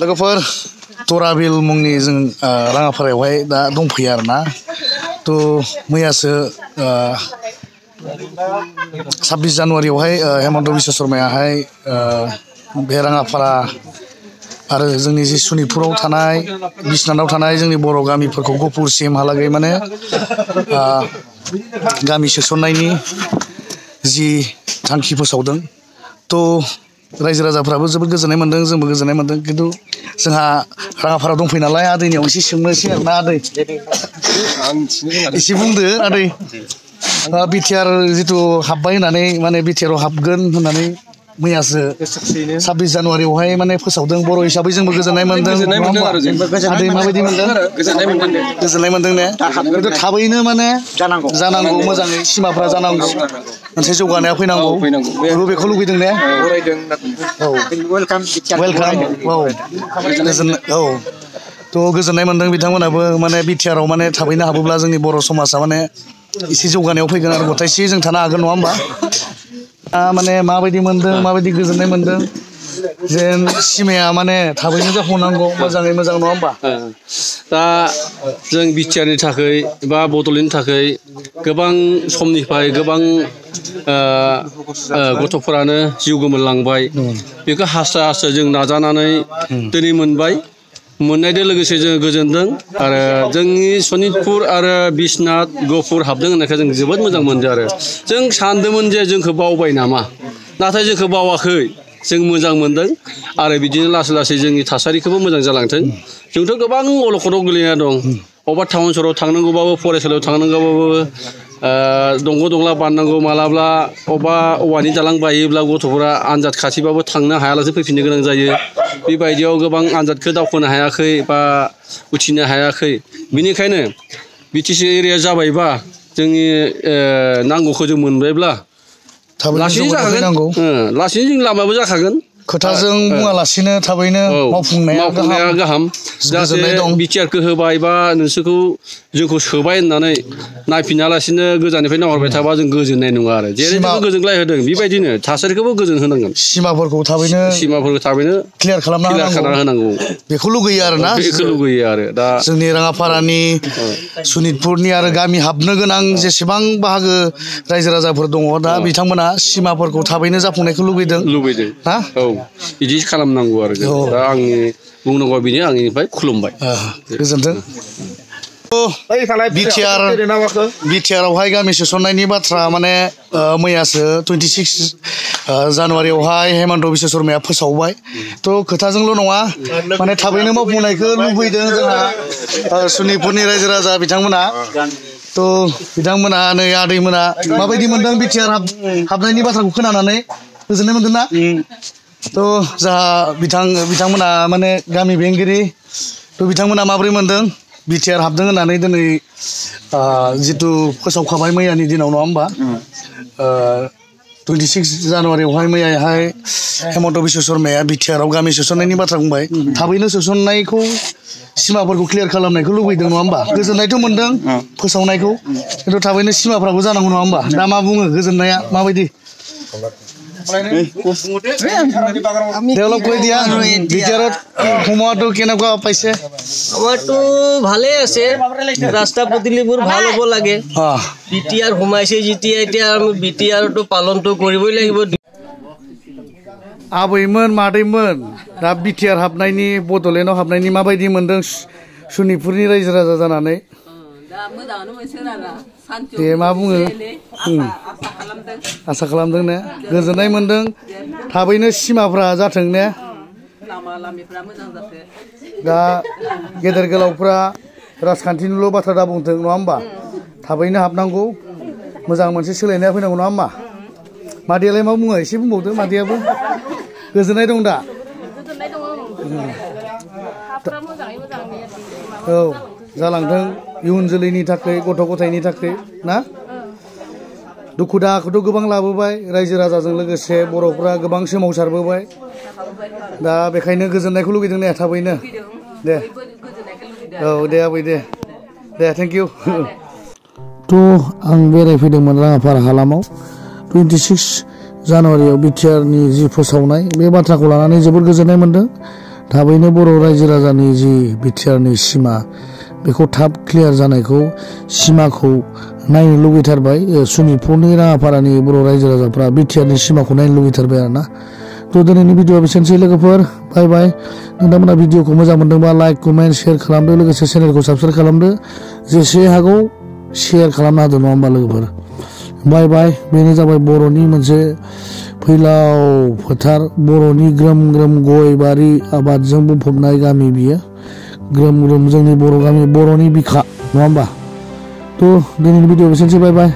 लोगोफोर तराबिल मुंनि जों राङापारायावहाय दा दंफैयो आरोना मैयासो 26 जानुवारियावहाय हेमन्त बिश्व शर्मायाहाय बे राङापारा आरो जोंनि जि सनितपुराव थानाय बिश्वनाथाव थानाय जोंनि बर' गामिफोरखौ गहपुरसिमहालागै माने गामि सोसननायनि जि थांखि फोसावदों रायजो राजाफ्राबो जोबोद गोजोननाय मोन्दों जोंबो गोजोननाय मोन्दों खिन्थु जोंहा राङापारायाव दंफैयो नालाय आदैनियाव एसे सोंनोसै आरोना आदै एसे बुंदो आदै बिटिआर जिथु हाबबाय होननानै माने बिटिआराव हाबगोन होननानै मैयासो 26 जानुवारियावहाय माने फोसावदों बर' हिसाबै जोंबो गोजोननाय मोन्दों आदै माबायदि मोन्दों गोजोननाय मोन्दों ने खिन्थु थाबैनो माने जानांगौ मोजाङै सिमाफ्रा जानांगौ मोनसे जौगानाया फैनांगौ बेखौ लुगैदों ने गोजोननाय मोन्दों बिथांमोनाबो माने बिटिआराव माने थाबैनो हाबोब्ला जोंनि बर' समाजा माने एसे जौगानायाव फैगोन आरो गथायसे जों थानो हागोन नङा होमबा माने माबायदि मोन्दों माबायदि गोजोननाय मोन्दों जेन सिमाया माने थाबैनो जाफुंनांगौ मोजाङै मोजां नङा होमबा दा जों बिटिआरनि थाखाय बा बड'लेण्डनि थाखाय गोबां समनिफ्राय गोबां गथ'फोरानो जिउ गोमालांबाय बेखौ हास्था हास्था जों नाजानानै दिनै मोनबाय मोननायजों लोगोसे जों गोजोनदों आरो जोंनि सनितपुर आरो बिश्वनाथ गहपुर हाबदों होननायखौ जों जोबोद मोजां मोनदों आरो जों सानदोंमोन जे जोंखौ बावबाय नामा नाथाय जोंखौ बावाखै जों मोजां मोनदों आरो बिदिनो लासै लासै जोंनि थासारिखौबो मोजां जालांथों जोंथ' गोबां अलखदाव गोलैना दं अबेबा टाउन सहराव थांनांगौबाबो फरायसालियाव थांनांगौबाबो दंग' दंला बारनांगौ मालाब्ला अबेबा औवानि दालां बायोब्ला गथ'फोरा आनजाद खाथिबाबो थांनो हायालासे फैफिननो गोनां जायो बेबायदियाव गोबां आनजादखौ दावखोनो हायाखै बा उथ्रिनो हायाखै बेनिखायनो बिटिसि एरिया जाबायबा जोंनि नांगौखौ जों मोनबायब्ला लासैनो जाखागोन लासैनो जों लामाबो जाखागोन खोथाजों बुङालासिनो थाबैनो मावफुंनाया गाहाम जाहाथे बिटिआरखौ होबाय बा नोंसोरखौ जोंखौ सोबाय होननानै नायफिनालासिनो गोजाननिफ्राय नाहरबाय थाबा जों गोजोननाय नङा आरो जेरै जोंखौ गोजोनग्लाय होदों बेबायदिनो थासारिखौबो गोजोन होनांगोन सिमाफोरखौ थाबैनो क्लियार खालामना होनांगौ बेखौ लुगैयो आरोना बेखौ लुगैयो आरो दा जोंनि राङापारानि सनितपुरनि आरो गामि हाबनो गोनां जेसेबां बाहागो रायजो राजाफोर दङ दा बिथांमोना सिमाफोरखौ थाबैनो जाफुंनायखौ लुगैदों ना बिदि खालामनांगौ आरो दा आंनि बुंनांगौआ बेनो आंनिफ्राय खुलुमबाय गोजोन्थों बिटिआरावहाय गामि सोसननायनि बाथ्रा माने मैयासो 26 जानुवारियावहाय हेमन्त बिश्व शर्माया फोसावबाय खोथाजोंल' नङा माने थाबैनो मावफुंनायखौ लुबैदों जोंहा सनितपुरनि रायजो राजा बिथांमोना बिथांमोना नै आदैमोना माबायदि मोन्दों बिटिआर हाबनायनि बाथ्राखौ खोनानानै गोजोननाय मोन्दों ना जोंहा बिथांमोना माने गामि बेंगिरि बिथांमोना माबोरै मोन्दों बिटिआर हाबदों होननानै दिनै जिथु फोसावखाबाय मैयानि दिनाव नङा होमबा 26 जानुवारियावहाय मैयाहाय हेमन्त बिश्व शर्माया बिटिआराव गामि सोसननायनि बाथ्रा बुंबाय थाबैनो सोसननायखौ सिमाफोरखौ क्लियार खालामनायखौ लुबैदों नङा होमबा गोजोननायथ' मोन्दों फोसावनायखौ खिन्थु थाबैनो सिमाफ्राबो जानांगौ नङा होमबा दा मा बुङो गोजोननाया माबायदि ডেভেলপ কৰি দিয়া ভিতৰত সোমোৱাটো কেনেকুৱা পাইছে আমাৰতো ভালে আছে ৰাস্তা পদূলিবোৰ ভাল হ'ব লাগে বিটিআৰ সোমাইছে যেতিয়া এতিয়া আমি বিটিআৰটো পালনটো কৰিবই লাগিব आबैमोन मादैमोन दा बिटिआर हाबनायनि बड'लेण्डआव हाबनायनि माबायदि मोन्दों सनितपुरनि रायजो राजा जानानै दे मा बुङो आसा खालामदों ने गोजोननाय मोन्दों थाबैनो सिमाफ्रा जाथों ने दा गेदेर गोलावफ्रा राजखान्थिनिल' बाथ्रा दा बुंथों नङा होमबा थाबैनो हाबनांगौ मोजां मोनसे सोलायनाया फैनांगौ नङा होमबा मादैयालाय मा बुङो एसे बुंबावदो मादैयाबो गोजोननाय दं दा औ जालांथों इयुन जोलैनि थाखाय गथ' गथायनि थाखाय ना दुखु दाहाखौथ' गोबां लाबोबाय रायजो राजाजों लोगोसे बर'फ्रा गोबां सोमावसारबोबाय दा बेखायनो गोजोननायखौ लुगैदों ने थाबैनो दे औ दे आबै दे थेंक इउ आं बेरायफैदोंमोन राङापारा हालामाव 26 जानुवारियाव बिटिआरनि जि फोसावनाय बे बाथ्राखौ लानानै जोबोद गोजोननाय मोन्दों थाबैनो बर' रायजो राजानि जि बिटिआरनि सिमा बेखौ थाब क्लियार जानायखौ सिमाखौ नायनो लुगैथारबाय सनितपुरनि राङापारानि बर' रायजो राजाफ्रा बिटिआरनि सिमाखौ नायनो लुगैथारबाय आरोना तो दिनैनि भिडिअआ बेसेनोसै लोगोफोर बाय बाय नोंथांमोना भिडिअखौ मोजां मोनदोंबा लाइक कमेन्ट शेयार खालामदो लोगोसे चेनेलखौ साबस्क्राइब खालामदो जेसे हागौ शेयार खालामना होदो नङा होमबा लोगोफोर बाय बाय बेनो जाबाय बर'नि मोनसे फैलाव फोथार बर'नि ग्रोम ग्रोम गय बारि आबादजों बुंफबनाय गामि बियो ग्रोम ग्रोम जोंनि बर' गामि बर'नि बिखा नङा होमबा तो दिनैनि भिडिअआ बेसेनोसै बाय बाय